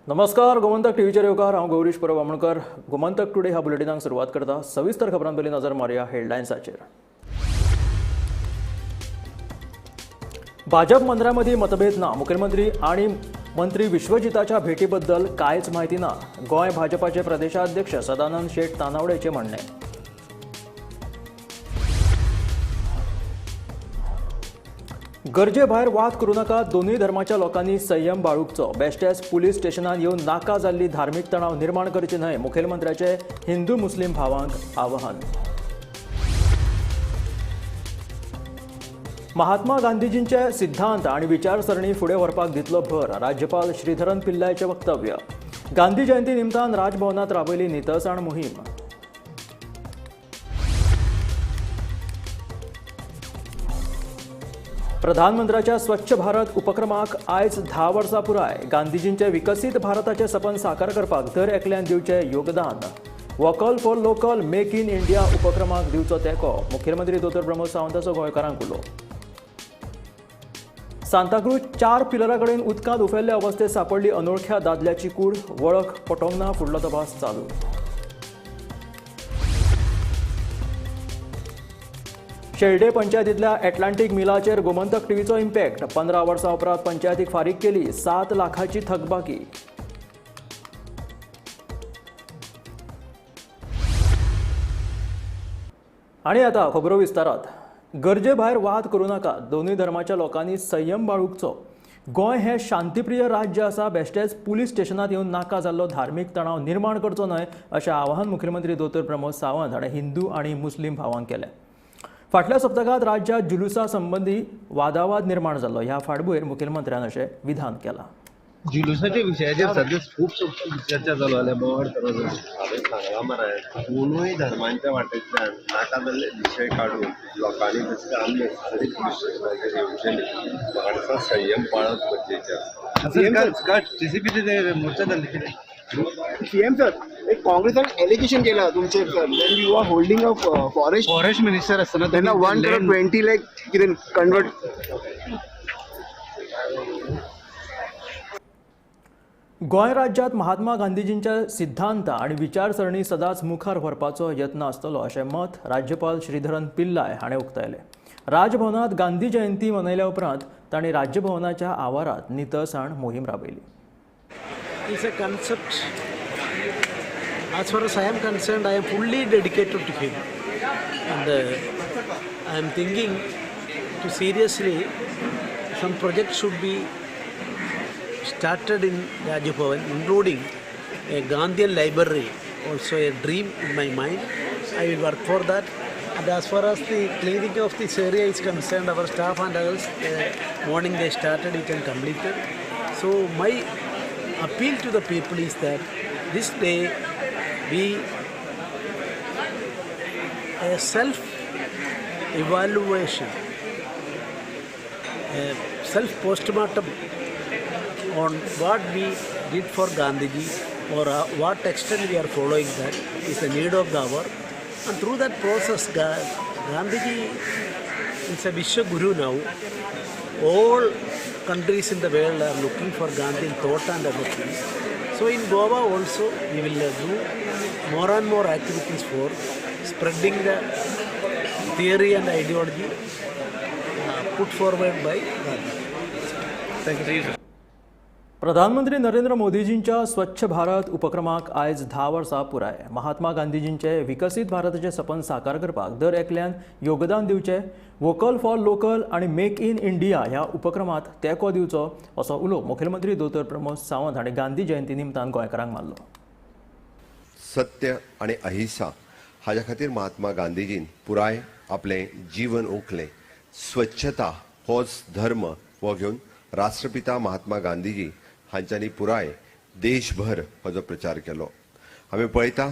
नमस्कार, गोमंतक टीव्हीचेर येवकार. हांव गौरीश परब आमोणकर. गोमंतक टुडे ह्या बुलेटिनाक सुरवात करता. सविस्तर खबरां पयलीं नजर मारुया हेडलायन्साचेर. भाजप मंत्र्यां मदीं मतभेद ना. मुखेलमंत्री आनी मंत्री विश्वजिताच्या भेटीबद्दल कांयच म्हायती ना. गोंय भाजपाचे प्रदेशाध्यक्ष सदानंद शेट तानावडेचे म्हणणें. गरजे भायर वाद करूं नाका. दोनूय धर्माच्या लोकांनी संयम बाळगुचो. बेश्टेच पुलीस स्टेशनान येवन नाका जाल्ली धार्मीक तणाव निर्माण करचे न्हय, मुखेलमंत्र्याचे हिंदू मुस्लीम भावांक आवाहन. महात्मा गांधीजींचे सिद्धांत आनी विचारसरणी फुडें व्हरपाक दितलो भर, राज्यपाल श्रीधरन पिल्लायचें वक्तव्य. गांधी जयंती निमतान राजभवनात राबयली नितळसाण मोहीम. प्रधानमंत्र्याच्या स्वच्छ भारत उपक्रमाक आयज 10 वर्सां पुराय. गांधीजींचे विकसीत भारताचें सपन साकार करपाक दर एकल्यान दिवचें योगदान. Vocal for local, make in India उपक्रमाक दिवचो तेंको, मुखेलमंत्री दोतोर प्रमोद सावंताचो गोंयकारांक उलो. सांताक्रूज 4 पिलरां कडेन उदकांत उफेल्ले अवस्थेत सांपडली अनोळख्या दादल्याची कूड. वळख पटोवंक ना, फुडलो तपास चालू. शेल्डे पंचायतींतल्या एटलांटीक मिलाचेर गोमंतक टीव्हीचो इम्पॅक्ट. 15 वर्सां उपरांत पंचायतीक फारीक केली 7 लाखाची थकबाकी. आनी आतां खबरो विस्तारात. गरजे भायर वाद करूं नाका. दोनूय धर्माच्या लोकांनी संयम बाळगुचो. गोंय हें शांतीप्रिय राज्य आसा. बेश्टेच पुलीस स्टेशनांत येवन नाका जाल्लो धार्मीक तणाव निर्माण करचो न्हय, अशें आवाहन मुखेलमंत्री दोतोर प्रमोद सावंत हाणें हिंदू आनी मुस्लीम भावांक केलें. फाटल्या सप्तकांत राज्यांत जुलुसा संबंदी वादावाद निर्माण जाल्लो. ह्या फाटभूंयेर मुखेलमंत्र्यान अशें विधान केलां. जुलुसाच्या विशयाचेर सद्या खूब चर्चा चालू जाल्या. बोवाळ चालू आसा. हांवें सांगलां मरे, दोनूय धर्मांच्या वाटेंतल्यान नाका जाल्ले विशय काडून लोकांनी तशें अननेसेसरी पुलीस स्टेशनाचेर येवचें न्ही. म्हाका दिसता संयम पाळप गरजेचें आसा. सीसीपीचे मोर्चा जाल्ले. सीएम सर, एक काँग्रेसान एलिगेशन केला तुमचेर sir, when you are holding a forest forest minister आसतना तेन्ना 1 करोड 20 लाख कितें कन्वर्ट. गोंय राज्यांत महात्मा गांधीजींच्या सिद्धांत आनी विचारसरणी सदांच मुखार व्हरपाचो यत्न आसतलो, अशें मत राज्यपाल श्रीधरन पिल्लाय हाणें उक्तायलें. राजभवनांत गांधी जयंती मनयल्या उपरांत तांणी राज्यभवनाच्या आवारांत नितळसाण मोहीम राबयली. It's a concept. As far as I am concerned, I am fully dedicated to him, and I am thinking to seriously some projects should be started in Raj Bhavan, including a Gandhian library, also a dream in my mind. I will work for that. And as far as the cleaning of this area is concerned, our staff and others, morning they started it and completed. So my appeal to the people is that this day be a self-evaluation, a self-postmortem on what we did for Gandhiji or what extent we are following that is the need of the hour. And through that process, Gandhiji is a Vishwa Guru now. All countries in the world are looking for Gandhian thought and other things. So in Goa also we will do more and more activities for spreading the theory and ideology put forward by Gandhi. Thank you. प्रधानमंत्री नरेंद्र मोदीजींच्या स्वच्छ भारत उपक्रमाक आयज 10 वर्सां पुराय. महात्मा गांधीजींचे विकसीत भारताचें सपन साकार करपाक दर एकल्यान योगदान दिवचें. वोकल फॉर लोकल आनी मेक इन इंडिया ह्या उपक्रमांत तेंको दिवचो, असो उलो मुखेलमंत्री दोतोर प्रमोद सावंत हांणी गांधी जयंती निमतान गोंयकारांक मारलो. सत्य आनी अहिंसा हाज्या खातीर महात्मा गांधीजीन पुराय आपलें जीवन ओंकलें. स्वच्छता होच धर्म हो घेवन राष्ट्रपिता महात्मा गांधीजी हांच्यांनी पुराय देशभर हो प्रचार केलो. आमी पळयता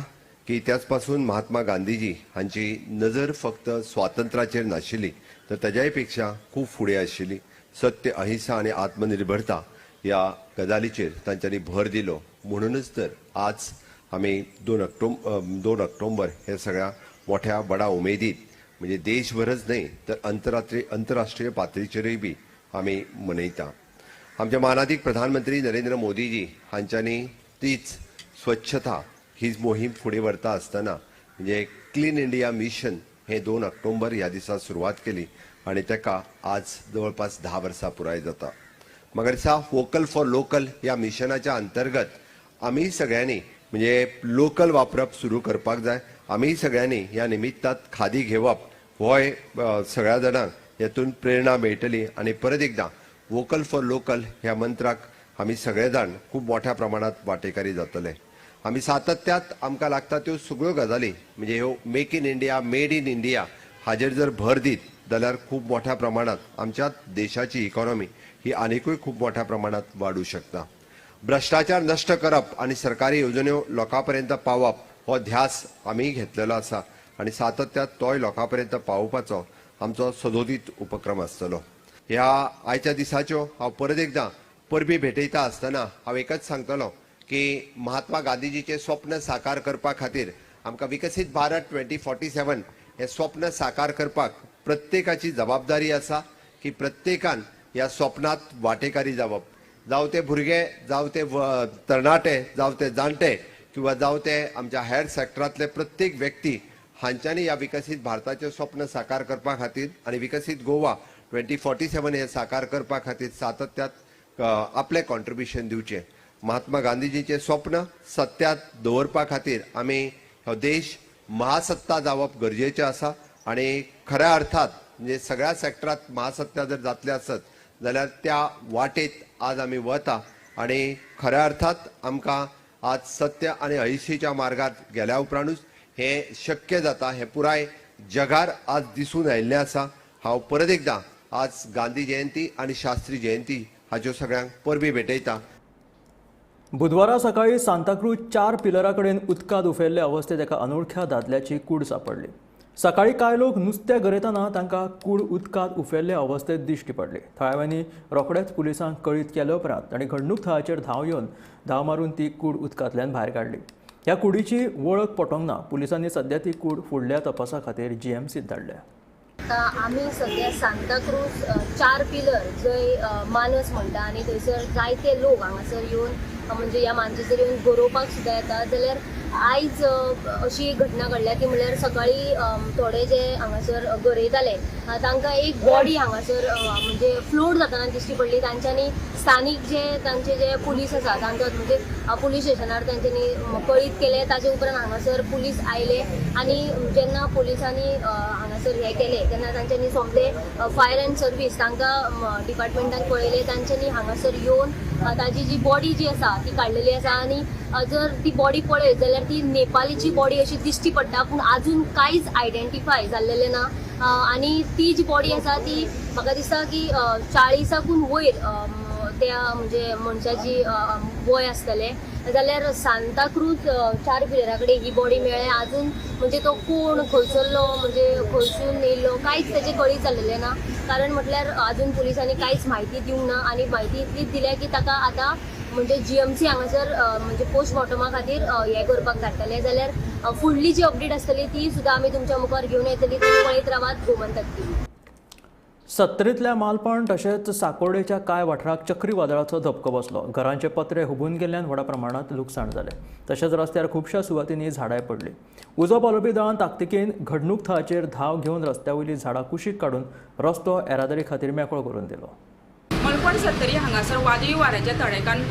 की त्याच पासून महात्मा गांधीजी हांची नजर फक्त स्वातंत्र्याचेर नाशिल्ली तर ताज्याय पेक्षा खूब फुडें आशिल्ली. सत्य, अहिंसा आनी आत्मनिर्भरता ह्या गजालीचेर तांच्यांनी भर दिलो. म्हणूनच तर आज आमी 2 ऑक्टोबर हे सगळ्या मोठ्या बडा उमेदीत, म्हणजे देशभरच न्हय तर अंतरराष्ट्रीय पातळीचेरूय बी आमी मनयता. आमचे मानादीक प्रधानमंत्री नरेंद्र मोदीजी हांच्यांनी तीच स्वच्छता हीच मोहीम फुडें व्हरता आसतना म्हणजे क्लीन इंडिया मिशन हे 2 ऑक्टोबर ह्या दिसा सुरवात केली आनी ताका आज जवळपास 10 वर्सां पुराय जाता. म्हाका दिसता वोकल फॉर लोकल ह्या मिशनाच्या अंतर्गत आमी सगळ्यांनी म्हणजे लोकल वापरप सुरू करपाक जाय. आमी सगळ्यांनी ह्या निमित्तात खादी घेवप होय सगळ्या जाणांक हेतून प्रेरणा मेळटली आनी परत एकदां वोकल फॉर लोकल ह्या मंत्राक आमी सगळे जाण खूब मोठ्या प्रमाणात वांटेकारी जातले. आमी सातत्यात आमकां लागता त्यो सगळ्यो गजाली म्हणजे ह्यो make in India, made in India हाजेर जर भर दीत जाल्यार खूब मोठ्या प्रमाणात आमच्या देशाची इकॉनॉमी ही आनिकूय खूब मोठ्या प्रमाणात वाडूं शकता. भ्रश्टाचार नश्ट करप आनी सरकारी येवजण्यो लोकां पर्यंत पावप हो ध्यास आमी घेतलेलो आसा आनी सातत्यात तोय लोकां पर्यंत पावोवपाचो आमचो सदोदीत उपक्रम आसतलो. ह्या आयच्या दिसाच्यो हांव परत एकदां परबी भेटयता आसतना हांव एकच सांगतलो की महात्मा गांधीजीचें स्वप्न साकार करपा खातीर आमकां विकसीत भारत 2047 हें स्वप्न साकार करपाक प्रत्येकाची जबाबदारी आसा की प्रत्येकान ह्या स्वप्नात वांटेकारी जावप. जावं ते भुरगे, जावं ते तरणाटे, जावं ते जाणटे किंवा जावं ते आमच्या हेर सेक्टरांतले प्रत्येक व्यक्ती हांच्यांनी ह्या विकसीत भारताचें स्वप्न साकार करपा खातीर आनी विकसीत गोवा 2047 हे साकार करपा खातीर सातत्यात आपलें कॉन्ट्रिब्युशन दिवचें. महात्मा गांधीजीचें स्वप्न सत्यात दवरपा खातीर आमी हो देश महासत्ता जावप गरजेचें आसा आनी खऱ्या अर्थात म्हणजे सगळ्या सेक्टरात महासत्ता जर जातले आसत जाल्यार त्या वाटेत आज आमी वता आनी खऱ्या अर्थात आमकां आज सत्य आनी अहिंसेच्या मार्गार गेल्या उपरांतूच हें शक्य जाता. हें पुराय जगार आज दिसून आयिल्लें आसा. हांव परत एकदां आज गांधी जयंती आनी शास्त्री जयंती हाच्यो सगळ्यांक परबी भेटयता. बुधवारा सकाळी सांताक्रूज 4 पिलरा कडेन उदकांत उफेल्ले अवस्थेत एका अनोळख्या दादल्याची कूड सांपडली. सकाळी कांय लोक नुस्तें गरयतना तांकां कूड उदकांत उफेल्ले अवस्थेत दिश्टी पडली. थळाव्यांनी रोखडेच पुलिसांक कळीत केले उपरांत तांणी घडणूक थळाचेर धांव येवन धांव मारून ती कूड उदकांतल्यान भायर काडली. ह्या कुडीची वळख पटोवंक ना. पुलिसांनी सद्या ती कूड फुडल्या तपासा खातीर जीएमसीत धाडल्या. आतां आमी सद्या सांताक्रूज 4 पिलर जंय मानस म्हणटा आनी थंयसर जायते लोक हांगासर येवन म्हणजे ह्या मानशेचेर येवन गरोवपाक सुद्दां येता. जाल्यार आयज अशी एक घटना घडल्या ती म्हणल्यार सकाळी थोडे जे हांगासर गरयताले तांकां एक बॉडी हांगासर म्हणजे फ्लोट जातना दिश्टी पडली. तांच्यांनी स्थानीक जे तांचे जे पुलीस आसा तांकां म्हणजे पुलीस स्टेशनार तांच्यांनी कळीत केलें. ताजे उपरांत हांगासर पुलीस आयले आनी जेन्ना पुलिसांनी हांगासर हें केलें तेन्ना तांच्यांनी सोमते फायर अँड सर्वीस तांकां डिपार्टमेंटान पळयलें. तांच्यांनी हांगासर येवन ताजी जी बॉडी जी आसा ती काडलेली आसा आनी जर ती बॉडी पळयत जाल्यार ती नेपालीची बॉडी अशी दिश्टी पडटा, पूण आजून कांयच आयडेंटिफाय जाल्लेलें ना. आनी ती जी बॉडी आसा ती म्हाका दिसता की 40कून वयर त्या म्हणजे मनशाची वय आसतलें. जाल्यार सांताक्रूज 4 पिलरा कडेन ही बॉडी मेळ्ळ्या. आजून म्हणजे तो कोण खंयसरलो म्हणजे खंयसून येयल्लो कांयच तेजें कळीत जाल्लेलें ना. कारण म्हटल्यार आजून पुलिसांनी कांयच म्हायती दिवंक ना आनी म्हायती इतलीच दिल्या की ताका आतां म्हणजे जीएमसी हांगासर म्हणजे पोस्टमॉर्टमा खातीर हें करपाक धाडटले. जाल्यार फुडली जी अपडेट आसतली ती सुद्दां आमी तुमच्या मुखार घेवन येतली. ती पळयत रावात गोमंतक टीव्ही. सत्तरींतल्या मालपण तशेंच साकोर्डेच्या कांय वाठाराक चक्रीवादळाचो धपको बसलो. घरांचे पत्रे हुबून गेल्ल्यान व्हडा प्रमाणांत लुकसाण जालें. तशेंच रस्त्यार खुबश्या सुवातींनी झाडां पडलीं. उजो पालोवपी दळान ताकतिकेन घडणूक थळाचेर धांव घेवन रस्त्या वयलीं झाडां कुशीक काडून रस्तो येरादारी खातीर मेकळो करून दिलो. मलपण सत्तरी हांगासर वादळी वाऱ्याच्या तडेकान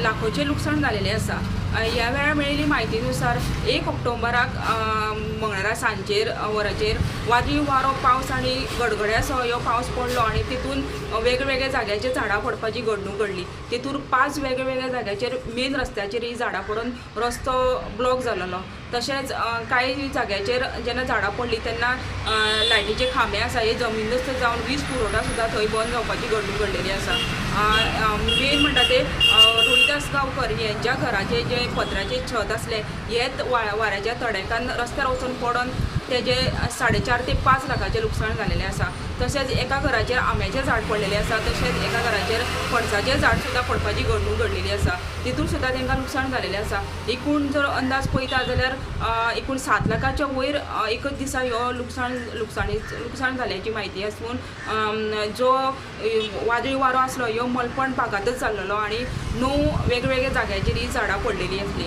लाखोचें लुकसाण जालेलें आसा. ह्या वेळार मेळिल्ली म्हायतीनुसार 1 ऑक्टोबराक मंगळारा सांजेर वराचेर वादळी वारो, पावस आनी गडगड्या सह ह्यो पावस पडलो आनी तितून वेगवेगळ्या जाग्याचेर झाडां पडपाची घडणूक घडली. तितून 5 वेगवेगळ्या जाग्याचेर मेन रस्त्याचेर ही झाडां पडून रस्तो ब्लॉक जालेलो. तशेंच कांय जाग्याचेर जेन्ना झाडां पडली तेन्ना लायटीचे खांबे आसा हे जमिनदस्त जावन वीज पुरवठा सुद्दां थंय बंद जावपाची घडणूक घडलेली आसा. मेन म्हणटा ते रोहिदास गांवकर हेंच्या घराचे जे पत्र्याचे छत आसलें हेच वाऱ्याच्या तडेकान रस्त्यार वचून पडून तेजे 4.5 ते 5 लाखाचें लुकसाण जालेलें आसा. तशेंच एका घराचेर आंब्याचें झाड पडलेलें आसा, तशेंच एका घराचेर फणसाचें झाड सुद्दां पडपाची घडणूक घडलेली आसा, तितून सुद्दां तांकां लुकसाण जालेलें आसा. एकूण जर अंदाज पळयता जाल्यार एकूण 7 लाखाच्या वयर एकच दिसा ह्यो लुकसाण जाल्याची म्हायती आसून जो वादळी वारो आसलो ह्यो मलपण भागांतच जाल्लो आनी 9 वेगवेगळ्या जाग्याचेर ही झाडां पडलेली आसली.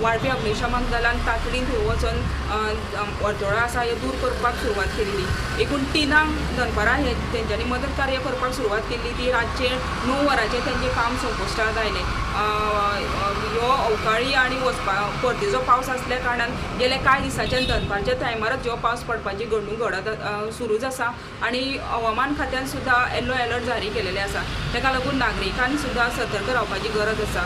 वाळपी अग्निशमन दलान तातडीन थंय वचून वर्तोळो आसा हे दूर करपाक सुरवात केल्ली. एकूण 3 दनपारां हे तेंच्यांनी मदत कार्य करपाक सुरवात केल्ली ती रातचे 9 वरांचेर तेंचें काम संपुश्टांत आयलें. ह्यो अवकाळी आनी वचपा परतीचो पावस आसल्या कारणान गेल्या कांय दिसांच्यान दनपारच्या टायमारच ह्यो पावस पडपाची घडणूक घडत सुरूच आसा आनी हवामान खात्यान सुद्दां येल्लो अलर्ट जारी केलेले आसा. ताका लागून नागरिकांनी सुद्दां सतर्क रावपाची गरज आसा.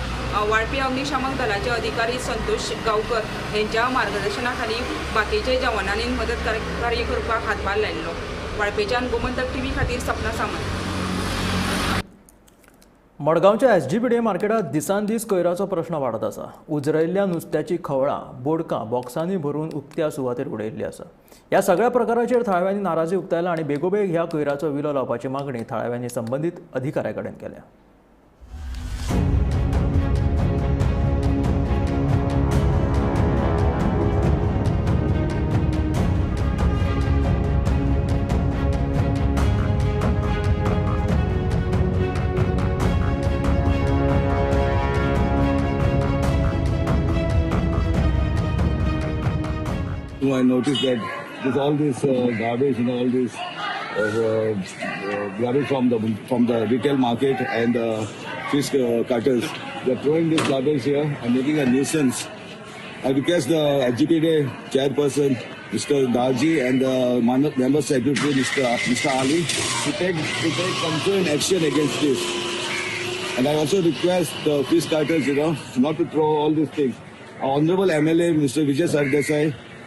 वाळपी अग्निशामक दलाचे अधिकारी संतोष गांवकर हेंच्या मार्गदर्शना खाली बाकीचे जवानांनी मदत कार्य करपाक हातभार लायिल्लो. वाळपेच्यान गोमंतक टीव्ही खातीर सपना सामंत. मडगांवच्या SGPDA मार्केटात दिसान दीस कोयराचो प्रश्न वाडत आसा. उजरयल्ल्या नुस्त्याची खवळां बोडकां बॉक्सांनी भरून उक्त्या सुवातेर उडयल्ली आसा. ह्या सगळ्या प्रकाराचेर थळाव्यांनी नाराजी उक्तायला आनी बेगोबेग ह्या कोयराचो विलो लावपाची मागणी थळाव्यांनी संबंदीत अधिकाऱ्या कडेन केल्या. I noticed that there's all this garbage and all this garbage from the retail market and the fish cutters. They're throwing this garbage here and making a nuisance. I request the SGPDA chairperson, Mr. Darji, and the member secretary, Mr. Ali, to take concerned action against this. And I also request the fish cutters, you know, not to throw all these things. Our honorable MLA, Mr. Vijay Sardesai,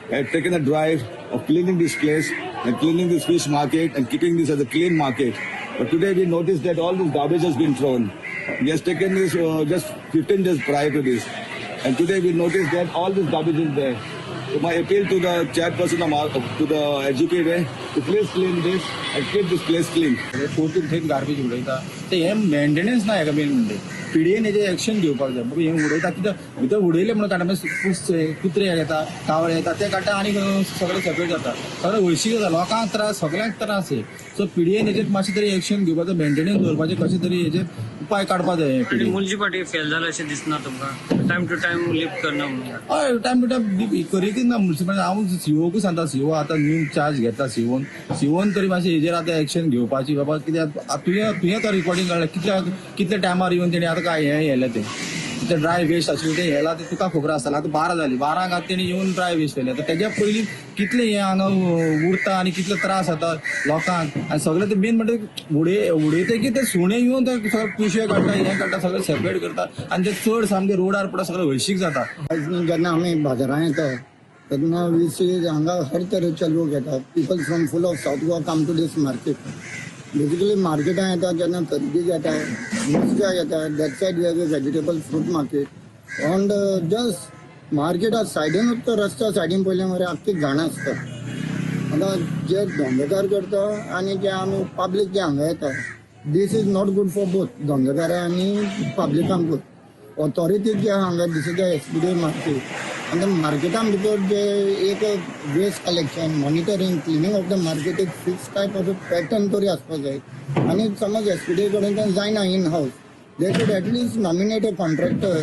had taken a drive of cleaning this place and cleaning this fish market and keeping this as a clean market. But today we noticed that all this garbage has been thrown. He has taken this just 15 days prior to this. And today we noticed that all this garbage is there. So my appeal to the chairperson to the SGPDA to please clean this and keep this place clean. कोर्टून थंय garbage उडयता ते हे maintenance ना हेका main म्हणजे PDN हेजेर action घेवपाक जाय. बाबा हें उडयता कित्याक भितर उडयलें म्हणून काडटा, मागीर कुत्रे येता, कावळे येता, ते काडटा आनी सगळें सेपरेट जाता, सगळें हळशीक जाता, लोकांक त्रास, सगळ्यांक त्रास हे. सो पीडीएन हेजेर मातशें तरी एक्शन घेवपाचो, मेंटेनन्स दवरपाचें, कशें तरी हेजेर उपाय काडपाक जाय. पीडीएन म्युनिसिपालिटी फेल जाला अशें दिसना तुमकां? टायम टू टायम लिफ्ट करना म्हणून? हय, टायम टू टायम करीत ना म्युनिसिपालिटी. हांव सीओकूय सांगता, सीओ आतां न्यू चार्ज घेता, सीओन तरी मातशें हेजेर आतां एक्शन घेवपाची. बाबा कित्याक तुवें तो रिकॉर्डिंग काडलें, कितल्या टायमार येवन तेणी आतां काय हें येलें तें तें ड्राय वेस्ट आशिल्लें तें येलां तें तुका खबर आसतलें. आतां 12 जालीं, 12 आतां तेणी येवन ड्राय वेस्ट केलें. आतां तेज्या पयलीं कितलें हें हांगा उरता आनी कितले त्रास जाता लोकांक. आनी सगळें तें मेन म्हणटा उडयता की ते सुणे येवन ते सगळे पिशवे काडटा, हें काडटा, सगळें सेपरेट करता आनी ते चड सामकें रोडार पडटा, सगळें हळशीक जाता. जेन्ना आमी बाजारांत येता तेन्ना we सी हांगा हर तरेचे लोक येतात. People from full of South Goa come to this market. Basically मार्केटान येता जेन्ना खरेदी घेता, नुस्त्याक येता. That side we have a vegetable fruit market on the just मार्केटा सायडीनूच तो रस्त्या सायडीन पयलें मरे आख्खी घाण आसता. आतां जे धंदेकार करता आनी जे आमी पब्लीक जे हांगा येता, this is not good for both धंदेकार आनी पब्लिकांकूय. ऑथॉरिटी जे आहा हांगा, this is the SPDA market. आनी मार्केटान भितर जे एक waste collection, monitoring, cleaning of the market एक फिक्स टायप असो पॅटर्न तरी आसपाक जाय. आनी समज एसपीडीए कडेन जायना in house, they should at least nominate a contractor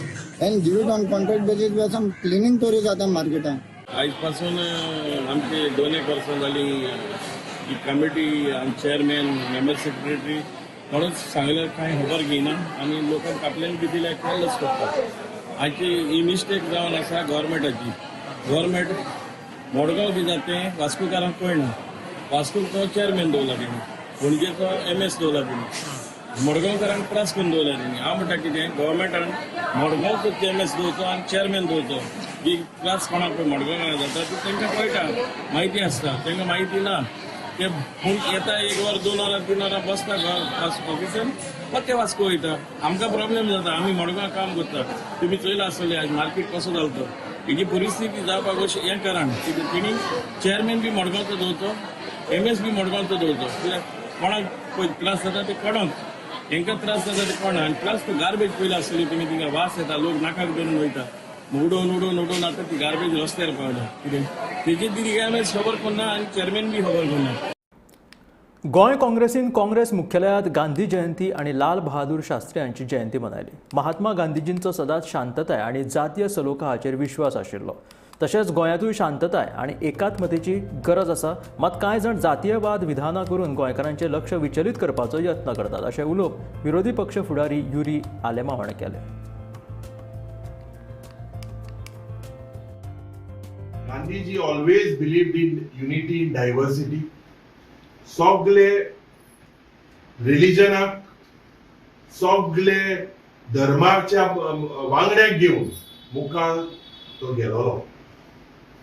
and give it on contract basis where some cleaning तरी जाता मार्केटान. आयज पासून आमचे 2 वर्सां जाली ही कमिटी, चेअरमॅन, मेंबर सेक्रेटरी कोणूच सांगल्यार कांय खबर घेयना आनी लोकांक कंप्लेन बी दिल्यार कॉलच करता. हाची ही मिस्टेक जावन आसा गव्हर्मेंटाची. गव्हर्मेंट मडगांव बी जाता तें वास्कोकारांक कळना. वास्कोचो चेअरमॅन दवरला तेणी, पणजेचो MS दवरला तेणी, मडगांवकारांक त्रास करून दवरला तेणी. हांव म्हणटा कितें, गव्हर्मेंटान मडगांवचो MS दवरचो आनी चेअरमॅन दवरचो. जी त्रास कोणाक पळय मडगांवां जाता ती तांकां कळटा, म्हायती आसता. तांकां म्हायती ना ते पूण येता 1 वर 2 वरां 3 वरां बसता ऑफिसान, परते वास्को वयता. आमकां प्रॉब्लेम जाता. आमी मडगांव काम करता. तुमी चोयला आसतलें आज मार्केट कसो जालो तो. हेजी परिस्थिती जावपाक अशें हें कारण कितें तेणी चेअरमॅन बी मडगांवचो दवरचो, एम एस बी मडगांवचो दवरचो, कित्याक कोणाक पळय त्रास जाता ते कोणाक हेंकां त्रास जाता ते कोणा. आनी प्लस तो गार्बेज पयली आसतली तुमी, थिंगा वास येता, लोक नाकाक धरून वयता. उडोवन उडोवन उडोवन आतां ती गार्बेज रस्त्यार पावल्या. कितें तेजी ती एम एस खबर करना आनी चेअरमॅन बी खबर करना. गोंय काँग्रेसीन काँग्रेस मुख्यालयात गांधी जयंती आनी लाल बहादूर शास्त्री हांची जयंती मनयली. महात्मा गांधीजींचो सदांच शांतताय आनी जातीय सलोखा हाचेर विश्वास आशिल्लो. तशेंच गोंयांतूय शांतताय आनी एकात्मतेची गरज आसा. मात कांय जाण जातीयवाद विधानां करून गोंयकारांचें लक्ष विचलीत करपाचो यत्न करतात अशें उलोवप विरोधी पक्ष फुडारी युरी आलेमांव हाणें केलें. Gandhiji always believed in unity in diversity. सगळे रिलिजनाक, सगळे धर्माच्या वांगड्याक घेवन मुखार तो गेलोलो.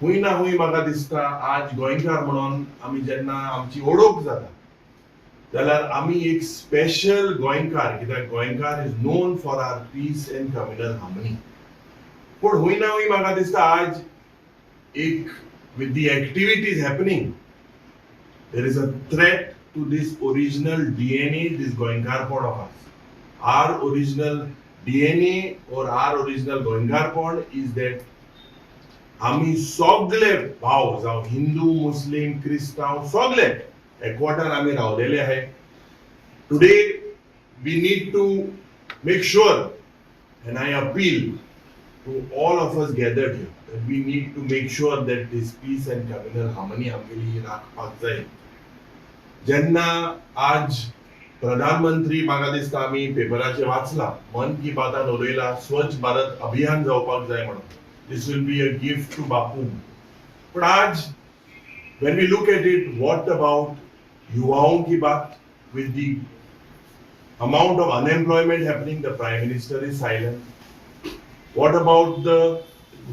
खूंय ना खूंय म्हाका दिसता आज गोंयकार म्हणून आमी जेन्ना आमची ओळख जाता जाल्यार आमी एक स्पेशल गोंयकार, कित्याक गोंयकार is known for our peace and communal harmony. पूण खूंय ना खूंय म्हाका दिसता आज एक with the activities happening there is a threat to this original DNA, this Goenkarpon of us. Our original DNA or our original Goenkarpon is that आमी सगळे भाव, जावं हिंदू, मुस्लीम, क्रिस्तांव, सगळे एकवटान आमी रावलेले आहे. Today we need to make sure, and I appeal to all of us gathered here, that we need to make sure that this peace and communal harmony आमगेली राखपाक जाय. जेन्ना आज प्रधानमंत्री म्हाका दिसता आमी पेपराचेर वाचला, मन की बातान उलयला, स्वच्छ भारत अभियान जावपाक जाय म्हणून. This will be a gift to Bapu. पूण आज when we look at it, what about युवाओं की बात? With the amount of unemployment happening, the Prime Minister is silent. What about the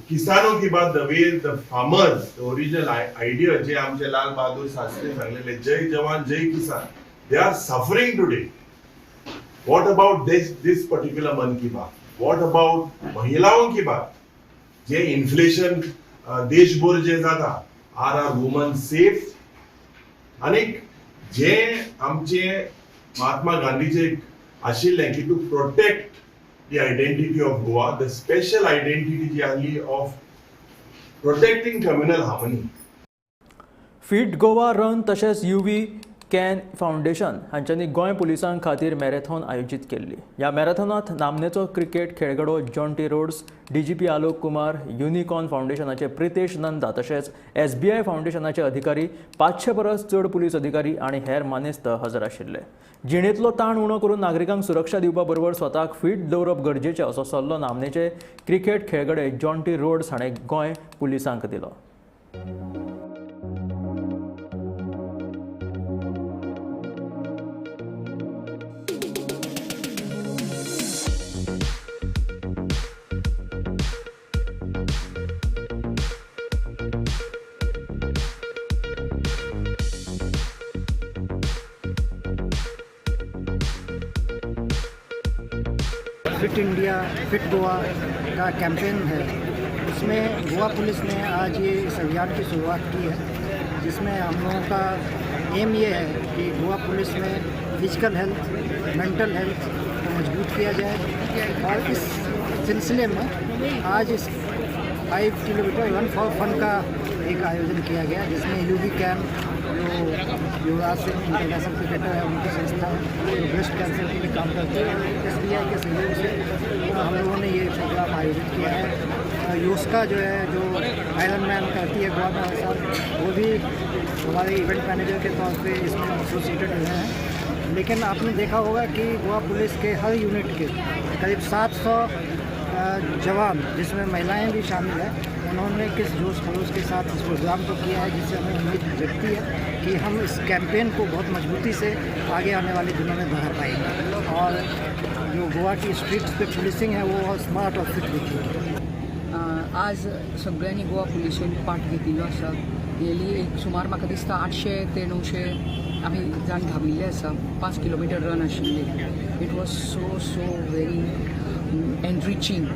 किसानों की बात? The way the farmers, the original idea जे आमचे लाल बहादूर शास्त्री सांगलेले, जय जवान जय किसान, they are suffering today. What about this particular मन की बात? What about महिलाओं की बात? जे inflation देशभर जे जाता, are are woman safe? आनीक जे आमचे महात्मा गांधीचे आशिल्लें की to protect the identity of Goa, the special identity जी आहली of protecting communal harmony. Fit Goa run तशेंच युवी can foundation हांच्यांनी गोंय पुलिसां खातीर मॅरेथॉन आयोजीत केल्ली. ह्या मॅरेथॉनांत नामनेचो क्रिकेट खेळगडो Jonty Rhodes, DGP Alok Kumar, Unicorn फावंडेशनाचे Pritesh Nanda तशेंच एसबीआय फावंडेशनाचे अधिकारी, 500 परस चड पुलीस अधिकारी आनी हेर मानेस्त हजर आशिल्ले. जिणेंतलो ताण उणो करून नागरिकांक सुरक्षा दिवपा बरोबर स्वताक फीट दवरप गरजेचें असो सल्लो नामनेचे क्रिकेट खेळगडे जॉन्टी रोड्स हाणें गोंय पुलिसांक दिलो. फिट इंडिया फिट गोवा का कैंपेन है, उसमें गोवा पुलिस ने आज ये इस अभियान की शुरुआत की है, जिसमें हम लोगों का एम ये है कि गोवा पुलिस में फिजिकल हेल्थ, मेंटल हेल्थ को मजबूत किया जाए। और इस सिलसिले में आज इस 5 किलोमीटर रन फॉर फन का एक आयोजन किया गया, जिसमें यूवी कैम्प जो युवराज सिंह इंटरनेशनल क्रिकेटर है, उनकी संस्था है जो ब्रेस्ट कैंसर के लिए काम करती है, एसबीआई के सहयोग से हम लोगों ने ये प्रोग्राम आयोजित किया है। योस्का जो है, जो आयरन मैन करती है गोवा में हर साल, वो भी हमारे इवेंट मैनेजर के तौर पे इसमें एसोसिएटेड रहे हैं। लेकिन आपने देखा होगा कि गोवा पुलिस के हर यूनिट के करीब 700 जवान, जिसमें महिलाएं भी शामिल हैं, उन्होंने किस जोश खरोश के साथ इस प्रोग्राम को किया है, जिससे हमें उम्मीद जगती है कि हम इस कैंपेन को बहुत मजबूती से आगे आने वाले दिनों में बढ़ा पाएंगे और जो गोवा की स्ट्रीट्स पे पुलिसिंग है वो स्मार्ट और फिट दिखेगी। आज सगळ्यांनी गोवा पुलिशेन पार्ट घेतिल्लो आसा. रियली एक सुमार म्हाका दिसता 800 ते 900 आमी जाण धांविल्ले आसा. 5 किलोमिटर रन आशिल्ली. It was so so very enriching.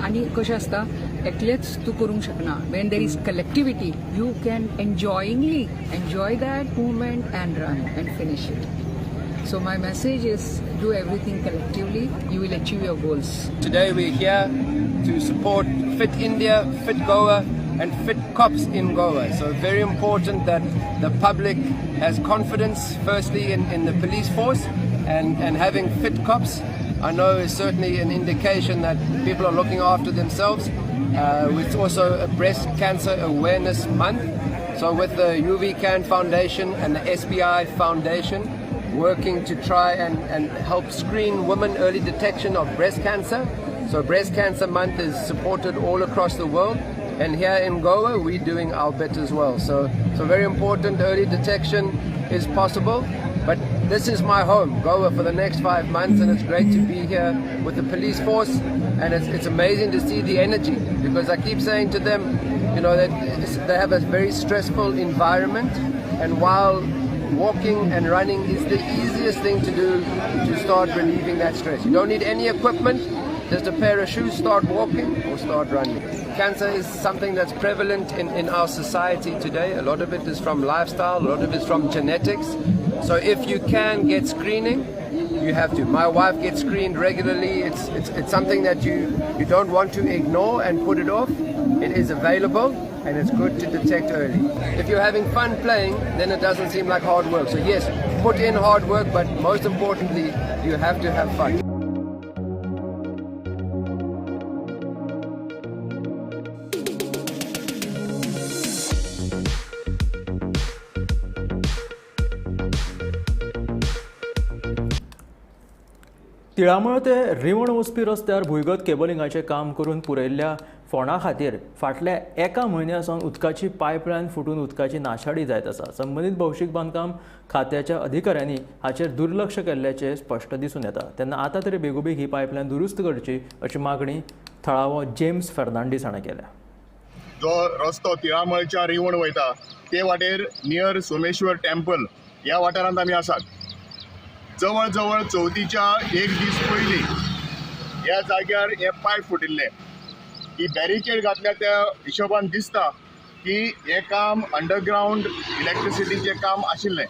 आनी कशें आसता एकलेच तूं करूंक शकना. When there is collectivity you can enjoyingly enjoy that movement and run and finish it. So my message is do everything collectively, you will achieve your goals. Today we're here to support Fit India, Fit Goa and Fit Cops in Goa. So very important that the public has confidence firstly in the police force, and having fit cops I know is certainly an indication that people are looking after themselves. It's also a breast cancer awareness month. So with the YouWeCan Foundation and the SBI Foundation working to try and help screen women early detection of breast cancer. So Breast Cancer Month is supported all across the world, and here in Goa we're doing our bit as well. So very important, early detection is possible. But this is my home, Goa, for the next 5 months, and it's great to be here with the police force, and it's amazing to see the energy, because I keep saying to them, you know, that they have a very stressful environment, and while walking and running is the easiest thing to do to start relieving that stress. You don't need any equipment, just a pair of shoes, start walking or start running. Cancer is something that's prevalent in our society today. A lot of it is from lifestyle, a lot of it is from genetics. So if you can get screening, you have to. My wife gets screened regularly. It's something that you don't want to ignore and put it off. It is available and it's good to detect early. If you're having fun playing, then it doesn't seem like hard work. So yes, put in hard work, but most importantly, you have to have fun. Tilamol ते रिवण वचपी रस्त्यार भुंयगत केबलिंगाचें काम करून पुरयल्ल्या फोंडा खातीर फाटल्या एका म्हयन्या सावन उदकाची पायपलायन फुटून उदकाची नाशाडी जायत आसा. संबंदीत भौशीक बांदकाम खात्याच्या अधिकाऱ्यांनी हाचेर दुर्लक्ष केल्ल्याचें स्पश्ट दिसून येता. तेन्ना आतां तरी बेगोबेग ही पायपलायन दुरुस्त करची अशी मागणी थळावो जेम्स फेर्नांडीस हाणें केल्या. जो रस्तो तिळामळच्या रिवण वयता ते वाटेर नियर सोमेश्वर टेम्पल ह्या वाठारांत आमी आसात. जवळ जवळ चवथीच्या एक दीस पयलीं ह्या जाग्यार हे पायप फुटिल्ले. ही बॅरिकेड घातल्या त्या हिशोबान दिसता की हें काम अंडरग्रावंड इलेक्ट्रिसिटीचें काम आशिल्लें.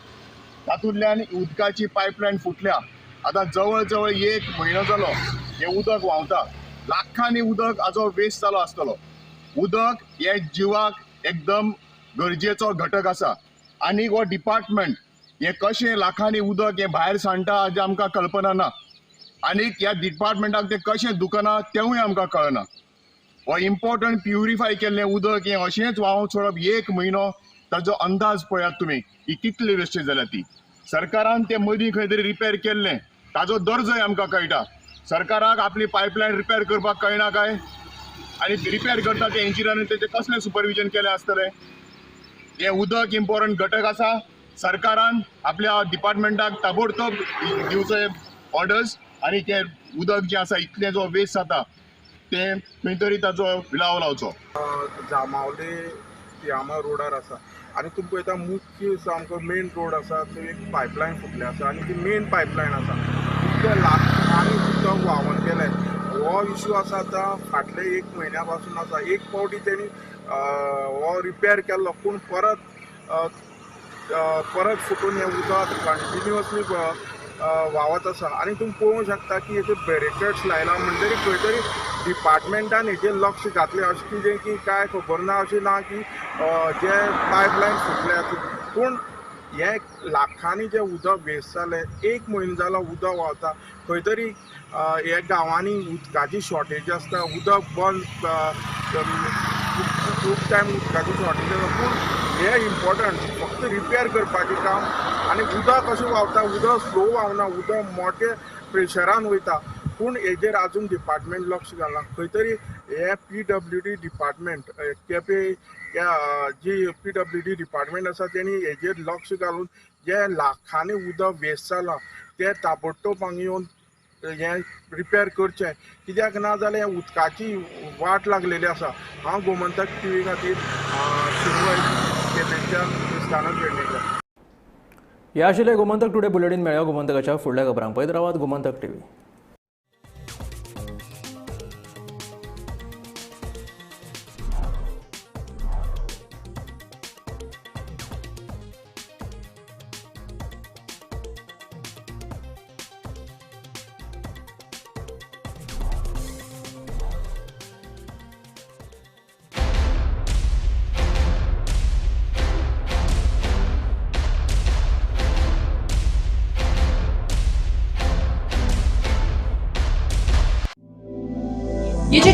तातूंतल्यान उदकाची पायपलायन फुटल्या. आतां जवळ जवळ एक म्हयनो जालो हें उदक व्हांवता. लाखांनी उदक हाजो वेस्ट जालो आसतलो. उदक हें जिवाक एकदम गरजेचो घटक आसा आनी हो डिपार्टमेंट हें कशें लाखांनी उदक हें भायर सांडटा हाजें आमकां कल्पना ना आनी ह्या डिपार्टमेंटाक तें कशें दुखना तेंवूय आमकां कळना. हो इम्पॉर्टंट प्युरिफाय केल्लें उदक हें अशेंच व्हांवत सोडप एक म्हयनो, ताजो अंदाज पळयात तुमी ही कितली वेस्टेज जाल्या ती. सरकारान तें मदीं खंय तरी रिपेर केल्लें, ताजो दर्जोय आमकां कळटा. सरकाराक आपली पायपलायन रिपेर करपाक कळना काय? आनी रिपेर करता ते इंजिनियरान तेचें कसलें सुपरविजन केलें आसतलें? हें उदक इम्पॉर्टंट घटक आसा. सरकारान आपल्या डिपार्टमेंटाक ताबडतोब दिवचे ऑर्डर्स आनी तें उदक जें आसा इतलें जो वेस्ट जाता तें खंय तरी ताचो विलाव लावचो. जांबावले तिळामळ रोडार आसा आनी तुमी पळयता मुख्य सामको मेन रोड आसा थंय एक पायपलायन फुटल्या आसा आनी ती मेन पायपलायन आसा. इतले लाखांनी उदक व्हांवन गेलें. हो इशू आसा आतां फाटले एक म्हयन्या पासून आसा. एक फावटी तेणी हो रिपेर केल्लो पूण परत परत फुटून हें उदक कंटिन्युअसली व्हांवत आसा. आनी तुमी पळोवंक शकता की हेचे बॅरिकेड्स लायला म्हणटरी खंय तरी डिपार्टमेंटान हेजेर लक्ष घातलें अशें कितें की काय खबर ना, अशें ना की जे पायपलायन फुटल्या. पूण हें लाखांनी जें उदक वेस्ट जालें, एक म्हयनो जालो उदक व्हांवता. खंय तरी ह्या गांवांनी उदकाची शॉर्टेज आसता, उदक बंद खूब टायम उदकाची शॉर्टेज आसता. पूण हें इम्पॉर्टंट फक्त रिपेर करपाचें काम. आनी उदक कशें व्हांवता, उदक स्लो व्हांवना, उदक मोठे प्रेशरान वयता. पूण हेजेर आजून डिपार्टमेंट लक्ष घालना. खंय तरी हे पीडब्ल्यूडी डिपार्टमेंट केपें जी पीडब्ल्यूडी डिपार्टमेंट आसा तेणी हेजेर लक्ष घालून जे लाखांनी उदक वेस्ट जालां तें ताबडतोब हांगा येवन हें रिपेर करचें. कित्याक ना जाल्यार उदकाची वाट लागलेली आसा. हांव गोमंतक टीव्ही खातीर शिरवय केपेंच्या क्रिस्तानो पेडणेकर. ह्या आशिल्लें गोमंतक टुडे बुलेटीन. मेळ्या गोमंतकाच्या फुडल्या खबरांक पळयत रावात गोमंतक टीव्ही.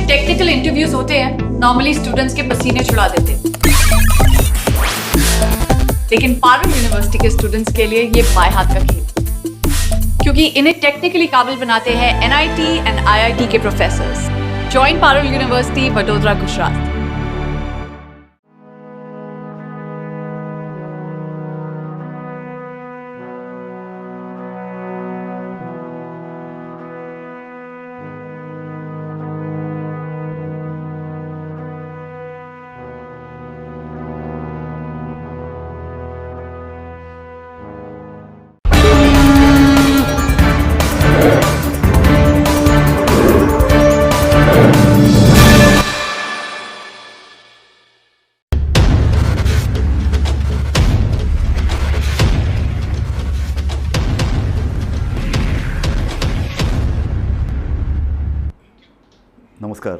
टेक्निकल इंटरव्यूज होते हैं नॉर्मली स्टूडेंट्स के पसीने छुड़ा देते, लेकिन Parul university K students K लिए ये बाएं हाथ का खेल, क्योंकि इन्हें टेक्निकली काबिल बनाते हैं NIT and IIT K professors. Join Parul university, Vadodara, Gujarat. नमस्कार.